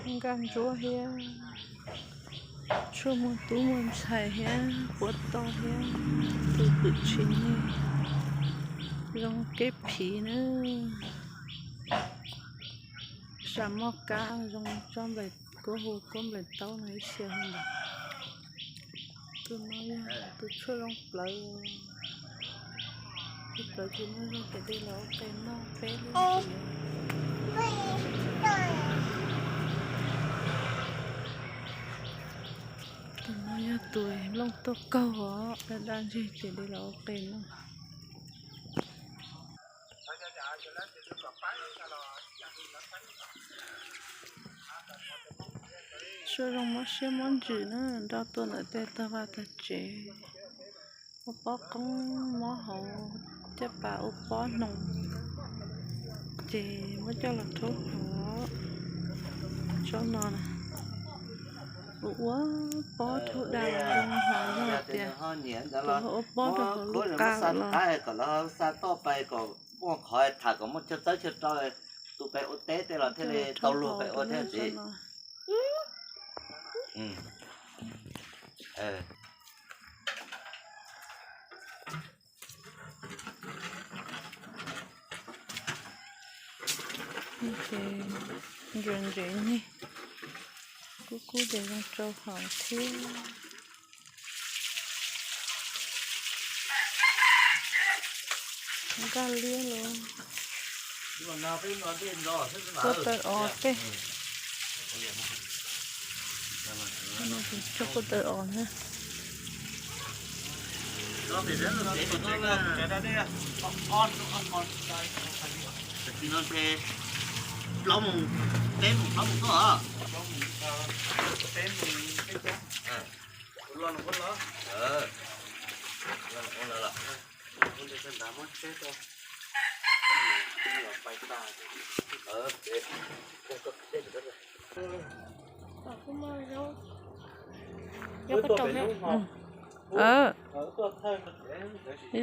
Nkaj ntsuab thiab, tshuaj muaj tub muaj ntxhais thiab, quav toj thiab, tus pwm tsis nyeg, zoo kev phiv na. Sam moj kab zoo tsob nplaim, kuab hu kuab nplaim taub no ib txhia. Tus no yog tus tshuaj zoo plawv, tus plawv tsis muaj zoo ces de los ua qe noj peb lub. Tus no yog tus nplooj tuaj kaug os, daj daj ntseg ces de los ua qe noj. Tshuaj zoo mob siab mob ntsws na, nroj tuaj ntawm tej tag vaj tag tsev. Ua pob qoob mob hauv caj pas ua pob hnoos, ces muab coj los rhaub hauv tsob no na. Ua ua pob rhaub dag los zoo, ho yog tias tus ho ua pob rau hauv lub qa lawm los kom lawv xa toj pais kom muaj qhov tham kom muaj chaw txawb chaw rau, tus pais ua teb tej los thiaj li tau luag pais ua thiab ntxiv. Ces ntsuas ntsev nyeg, kub kub ces zoo tsau hauv thiab. Nkaj liab los. Kuj taw os tej. Kuj taw os na. Plaub moos, peb moos plaub moos tuaj.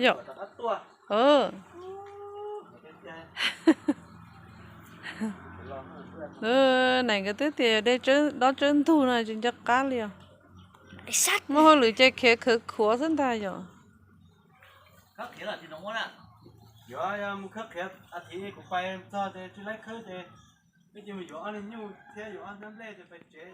Yom. Nais nkawd twb tias yog de dob tsawb ntug no tsis nco qab li os. Muaj hauj lwm ces khiav khawv khuav xwb ntag yom. Kuv pais txog ces tsis laib khawb ces, ces mus yuav ob niag nyuj thiab yuav ob hnab nplej ces pais tsev.